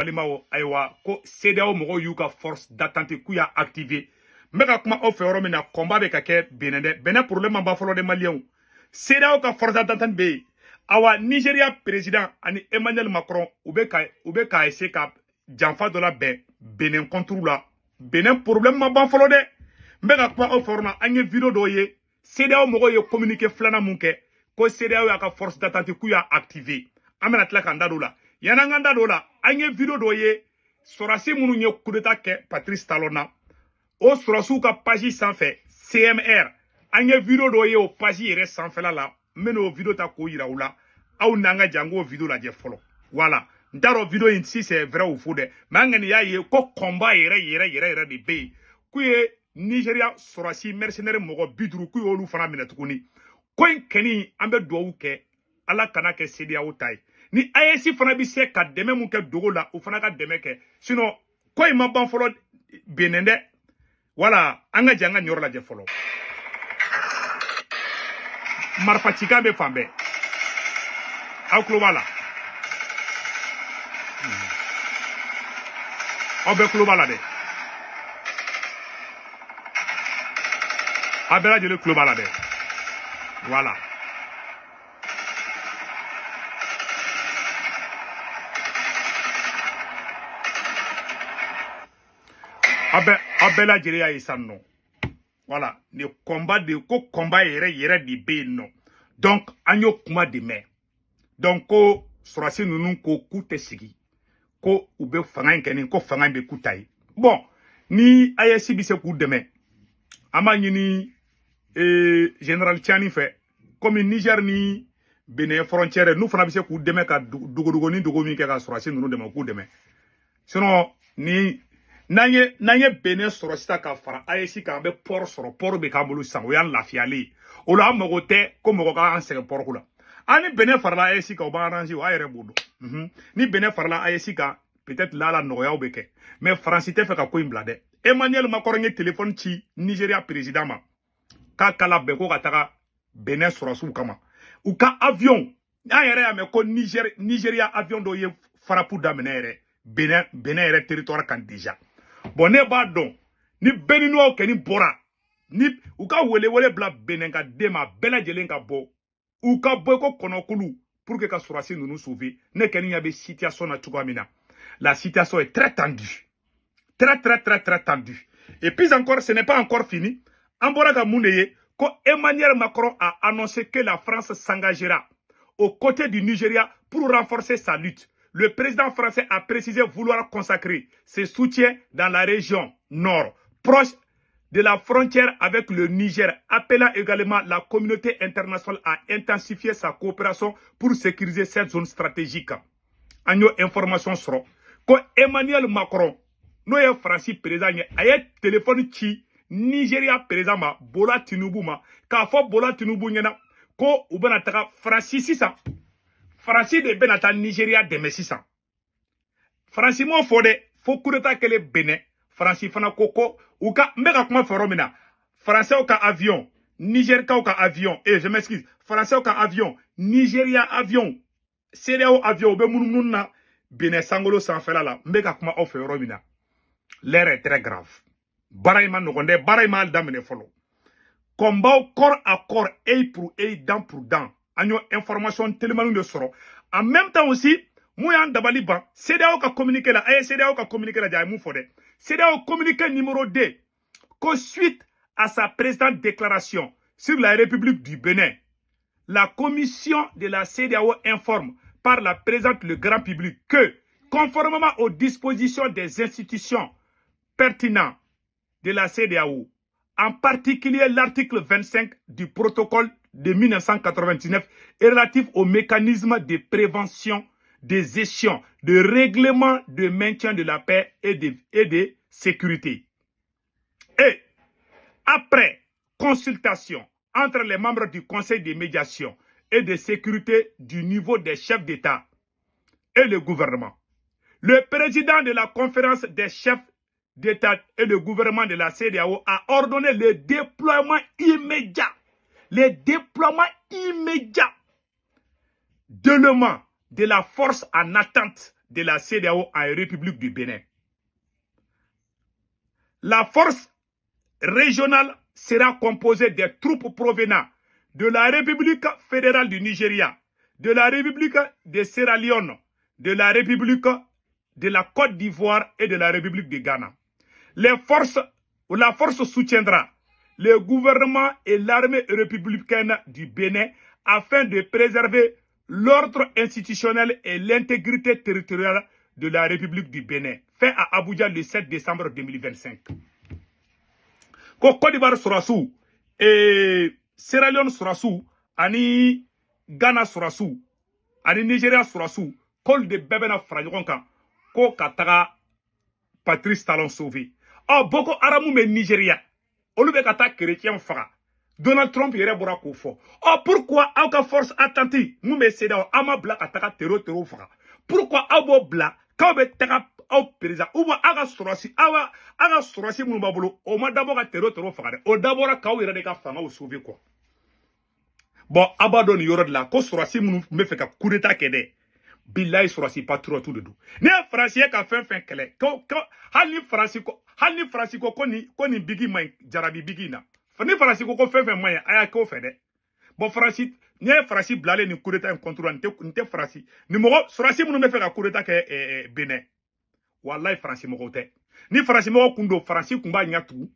Balimaw, ayiwa ko CEDEAO mɔgɔw y'u ka force d'attente k'u y'a activer. N bɛ ka kuma aw fɛ yɔrɔ min na, combat bɛ ka kɛ Benin dɛ. Benin problème ma ban fɔlɔ dɛ, maliyɛnw. CEDEAO ka force d'attente bɛ yen. Awa Nigeria président ani Emmanuel Macron u bɛ ka essayer ka janfa dɔ labɛn Benin contre la. Benin problème ma ban fɔlɔ dɛ. N bɛ ka kuma aw fɛ yɔrɔ min na, an ye vidéo dɔw ye. CEDEAO mɔgɔw ye communiqué filanan mun kɛ ko CEDEAO y'a ka force d'attente k'u y'a activer. An bɛna tila k'an da don o la. Yan'an k'an da don o la, an ye vidéo dɔ ye sɔrɔdasi minnu ye coup d'état kɛ Patrice Talon na, o sɔrɔdasiw ka page sanfɛ CMR, an ye vidéo dɔ ye o page yɛrɛ sanfɛla la. N bɛna o vidéo ta k'o yira u la. Aw n'an ka jan k'o vidéo lajɛ fɔlɔ. Voilà, n t'a dɔn vidéo in si c'est vrai ou faux dɛ, mais an kɔni y'a ye ko combat yɛrɛ yɛrɛ yɛrɛ yɛrɛ de bɛ yen, k'u ye Nigeria sɔrɔdasi mercenaire mɔgɔ 50 k'u y'olu fana minɛ tuguni. Ko in kɛni, an bɛ dugawu kɛ Ala kana kɛ CEDEAO ta ye. Ni AES fana bɛ se ka dɛmɛ mun kɛ dogo la, u fana ka dɛmɛ kɛ, sinon ko in ma ban fɔlɔ Benin dɛ. Voilà, an ka jɛ an ka nin yɔrɔ lajɛ fɔlɔ. Marifa cikan bɛ fan bɛɛ, aw tulo b'a la, aw bɛɛ tulo b'a la dɛ, aw bɛɛ lajɛlen tulo b'a la dɛ. Voilà, aw bɛɛ lajɛlen y'a ye sisan nɔ. Voilà, ni combat de ko combat yɛrɛ yɛrɛ de bɛ yen nɔ. Donc an y'o kuma de mɛn. Donc ko sɔrɔdasi ninnu ko k'u tɛ sigi, ko u bɛ fanga in kɛ nin, ko fanga in bɛ k'u ta ye. Bon, ni AES bɛ se k'u dɛmɛ, an b'a ɲini général Tiani fɛ, komi Niger ni Benin frontière, n'u fana bɛ se k'u dɛmɛ ka dogodogonin dogo min kɛ ka sɔrɔdasi ninnu dɛmɛ, k'u dɛmɛ. Sinon ni n'an ye Benin sɔrɔ sisan ka fara AES kan, an bɛ port sɔrɔ, port bɛ k'an bolo sisan, o y'an lafiyalen ye. O la an mago tɛ ko mɔgɔ k'an sɛgɛn port ko la. An ni Benin farala AES kan, o b'an arranger, o y'a yɛrɛ b'o dɔn. Ni Benin farala AES kan, peut-être là la nɔgɔyaw bɛ kɛ. Mais Faransi tɛ fɛ ka ko in bila dɛ. Emmanuel Macron ye téléphone ci Nigeria président ma k'a kala bɛn ko ka taga Benin sɔrɔsiw kama. U ka avion, an yɛrɛ y'a mɛn ko Nigeria avion dɔ ye frappe daminɛ yɛrɛ Benin yɛrɛ territoire kan déjà. Bon, ne b'a dɔn ni Beninois kɔni bɔra, ni u ka welewele bila Benin ka den ma, bɛɛ lajɛlen ka bɔ, u ka bɔ ko kɔnɔkulu pour que ka sɔrɔdasi ninnu sauver. Ne kɔni ɲɛ bɛ situation na cogoya min na, la situation est très tendue, très très très très tendue. Et puis encore, ce n'est pas encore fini. An bɔra ka mun de ye ko Emmanuel Macron a annoncé que la France s'engagera aux côtés du Nigeria pour renforcer sa lutte. Le président français a précisé vouloir consacrer ses soutiens dans la région nord, proche de la frontière avec le Niger, appelant également la communauté internationale à intensifier sa coopération pour sécuriser cette zone stratégique. An y'o information sɔrɔ ko Emmanuel Macron, n'o ye Faransi président ye, a ye téléphone ci Nigeria président ma, Bola Tinubu ma, k'a fɔ Bola Tinubu ɲɛna ko u bɛna taga Faransi sisan. Faransi de bɛna taa Nigeria dɛmɛ sisan. Faransi m'o fɔ dɛ, fo coup d'état kɛlen Benin. Faransi fana ko ko u ka, n bɛ ka kuma fɔ yɔrɔ min na, Faransɛw ka avion, Nigerkaw ka avion, eh je m'excuse, Faransɛw ka avion, Nigeria avion, CEDEAO avion, u bɛ munumunu na Benin sankolo sanfɛla la. N bɛ ka kuma aw fɛ yɔrɔ min na, l'air est très grave. Baara in ma nɔgɔn dɛ, baara in m'a daminɛ fɔlɔ. Combat corps à corps, œil pour œil, dent pour dent. An y'o information telimaniw de sɔrɔ. En même temps aussi, mun y'an dabali ban, CEDEAO ka communiqué la, a ye CEDEAO ka communiqué lajɛ, a ye mun fɔ dɛ. CEDEAO communiqué numéro 2, ko suite à sa précédente déclaration sur la République du Bénin, la commission de la CEDEAO informe par la présente le grand public que, conformément aux dispositions des institutions pertinentes de la CEDEAO, en particulier l'article 25 du protocole de 1999 relatif au mécanisme de prévention des gestion, de règlement de maintien de la paix et de sécurité. Et après consultation entre les membres du Conseil de médiation et de sécurité du niveau des chefs d'État et le gouvernement, le président de la conférence des chefs d'État et le gouvernement de la CEDEAO a ordonné le déploiement immédiat, d'éléments de la force en attente de la CEDEAO en République du Bénin. La force régionale sera composée des troupes provenant de la République fédérale du Nigeria, de la République de Sierra Leone, de la République de la Côte d'Ivoire et de la République de Ghana. La force soutiendra le gouvernement et l'armée républicaine du Bénin afin de préserver l'ordre institutionnel et l'intégrité territoriale de la République du Bénin. Fait à Abuja le 7 décembre 2025. Côte d'Ivoire Sorassou et Sierra Leone Sorassou, ani Ghana Sorassou, ani Nigeria Sorassou, kol de bebena fara ko kataga Patrice Talon sauvé. Oh, Boko Haram me Nigeria. Olu be kata chrétien faga. Donald Trump yere bora ko fo. Oh, pourquoi aw ka force attente mu me CEDEAO ama bla kataga terro faga. Pourquoi aw bo bla ka be taga aw président ou ba aga sorasi awa aga sorasi mu babolo o ma dabo ka terro faga de. O dabora ka o yere de ka fanga o sauver quoi. Bon, abadon yoro de la ko sorasi mu me fe ka coup d'état kede. Billahi sorasi patriote de do. Ne français ka fen fen kele. Ko hali français ko ko ni bigi man jarabi bigi na. Ni français ko fen fen man aya ko fe de. Bon français ne français blale ni coup d'état contre nte français. Ni mo sorasi mu me fe ka coup d'état ke Bénin. Wallahi français mo ko te. Ni français mo kundo français kumba nyatu.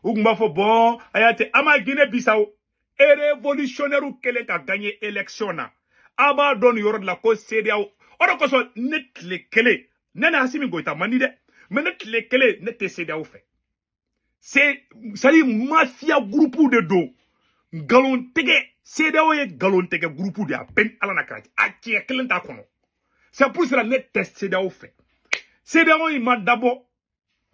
Ou kumba fo bon aya te ama Guinée Bissau. Et révolutionnaire ou kelen ka gagner élection na. Aba don yoro de la cause CEDEAO. Ora koso net le kele. Nene Assimi Goïta mani de. Mais net le kele net te CEDEAO fait. C'est ça dit mafia groupe de do. Galon tege CEDEAO ye galon tege groupe de à peine ala na krati. A tie kelen ta kono. C'est pour cela net te CEDEAO fait. CEDEAO il m'a d'abord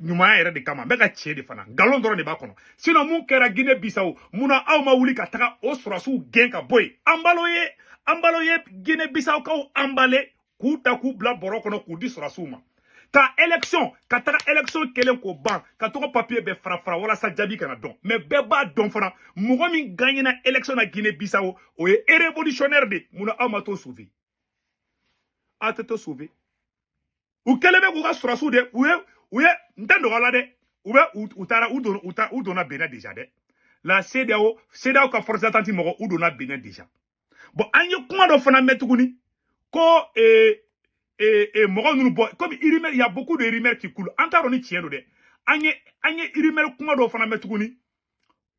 ɲuman yɛrɛ de kama n bɛ ka tiɲɛ de fana nkalon dɔrɔn de b'a kɔnɔ sinon mun kɛra Guinée Bissau mun na aw ma wuli ka taga o sɔrɔsiw gɛn ka bɔ yen an balo ye Guinée Bissau kaw emballé k'u ta k'u bila bɔrɔ kɔnɔ k'u di sɔrɔsiw ma ka élection ka taga élection kelen k'o ban ka tɔgɔ papier bɛɛ fara fara walasa jaabi kana dɔn mais bɛɛ b'a dɔn fana mɔgɔ min gagnera élection na Guinée Bissau o ye révolutionnaire de mun na aw ma t'o sauver aw tɛ t'o sauver u kɛlen bɛ k'u ka sɔrɔsiw de u ye u ye n tɛ nɔgɔ la dɛ u bɛ u taara u donna Bénin déjà dɛ la CEDEAO ka force d'attente mɔgɔ u donna Bénin déjà. Bon an ye kuma dɔ fana mɛn tuguni ko mɔgɔ ninnu bɔ comme rumeur il y a beaucoup de rumeurs qui coulent an t'a dɔn ni tiɲɛ don dɛ an ye rumeur kuma dɔ fana mɛn tuguni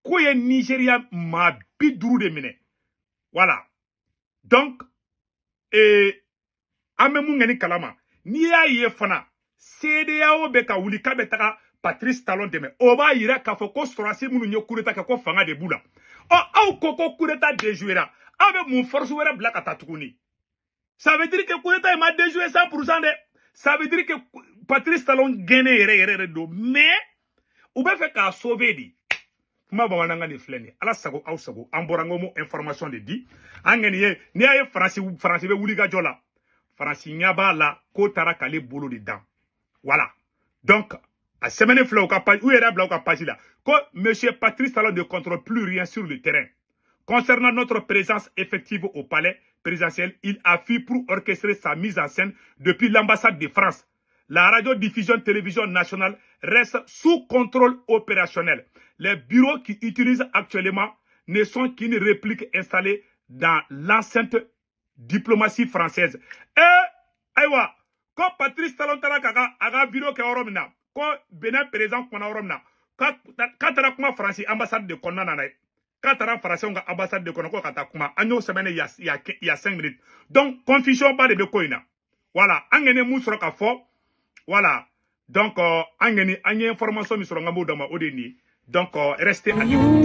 k'o ye Nigeria maa 50 de minɛ. Voilà donc an bɛ mun kɛ ni kalama n'i y'a ye fana CEDEAO bɛ ka wuli k'a bɛ taga Patrice Talon dɛmɛ o b'a yira k'a fɔ ko sɔrɔsi minnu ye coup d'état kɛ ko fanga de b'u la. Ɔ aw ko ko coup d'état déjouera aw bɛ mun force wɛrɛ bila ka taa tuguni. Ça veut dire que coup d'état ma déjoué 100% dɛ. Ça veut dire que Patrice Talon gɛnnen yɛrɛ yɛrɛ yɛrɛ don mais u bɛ fɛ k'a sauver de. Kuma bamanankan de filɛ nin ye ala sago aw sago an bɔra n ko mo information de di an kɔni ye n'i y'a ye Faransi bɛ wuli ka jɔ la Faransi ɲɛ b'a la k'o taara k'ale bolo de dan. Voilà. Donc, à semaine fleur, où est la page là? Que monsieur Patrice Talon ne contrôle plus rien sur le terrain. Concernant notre présence effective au palais présidentiel, il a fui pour orchestrer sa mise en scène depuis l'ambassade de France. La radiodiffusion télévision nationale reste sous contrôle opérationnel. Les bureaux qui utilisent actuellement ne sont qu'une réplique installée dans l'enceinte diplomatie française. Et, aïwa, quand Patrice Talon taara k'a ka vidéo kɛ yɔrɔ min na ko Bénin président kumana yɔrɔ min na k'a taara kuma Faransi ambassade de kɔnɔna na dɛ k'a taara Faransiw ka ambassade de kɔnɔ ko ka taa kuma an y'o sɛbɛn il y a 5 minutes donc confusion ba de bɛ ko in na. Voilà an kɔni ye mun sɔrɔ ka fɔ. Voilà donc an kɔni an ye information min sɔrɔ n ka m'o d'a ma o de ye nin ye donc restez à l'écoute.